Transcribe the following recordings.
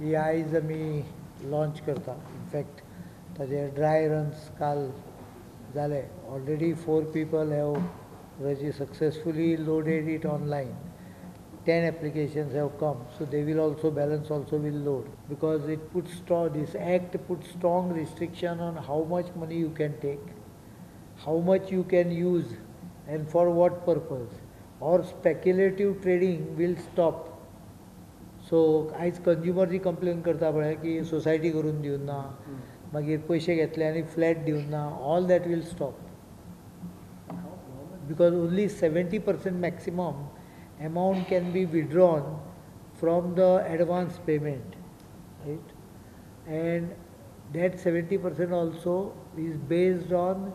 ही आयज आमी लॉन्च करता. इनफॅक्ट ताजे ड्राय रन्स काल जाले. Already 4 people have successfully loaded it online. 10 applications have come, so they will also balance also will load, because it puts this act puts strong restriction on how much money you can take, how much you can use and for what purpose, or speculative trading will stop. So आयज consumer जी complain करता पळय की society करून दिवन ना, मागीर पयशे घेतले आनी फ्लॅट दिवन ना, all that will stop, because only 70% maximum amount can be withdrawn from the advance payment, right? And that 70% also is based on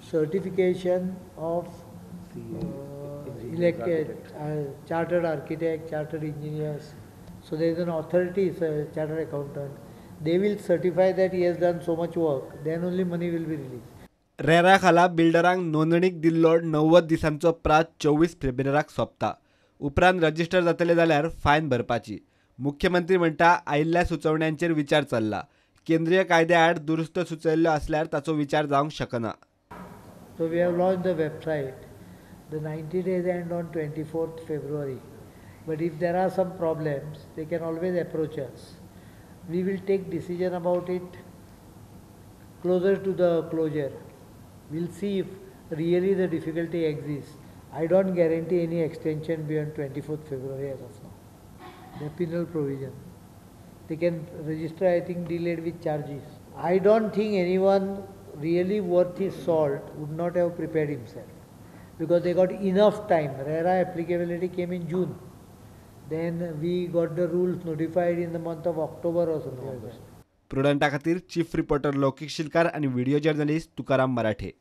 certification of elected chartered architect, chartered engineers. So there is an authority, chartered accountant. They will certify that he has done so much work, then only money will be released. RERA खाला बिल्डरांक नोंदणीक दिल्लो 90 दिसांचो प्रात 24 फेब्रुवाराक सोंपता. उपरांत register जातले जाल्यार fine भरपाची. मुख्यमंत्री म्हणटा आयिल्ल्या सुचोवण्यांचेर विचार चल्ला. केंद्रीय कायद्या आड दुरुस्त सुचयल्लो आसल्यार ताचो विचार जावंक शकना. So we have launched the website. The 90 days end on 24th February. But if there are some problems, they can always approach us. We will take decision about it closer to the closure. We'll see if really the difficulty exists. I don't guarantee any extension beyond 24th February as of now. The penal provision. They can register, I think, delayed with charges. I don't think anyone really worth his salt would not have prepared himself, because they got enough time. RERA applicability came in June. Then we got the rules notified in the month of October or something like that. प्रुडंटा खातीर chief reporter लौकिक शिलकार आणि video journalist Tukaram मराठे.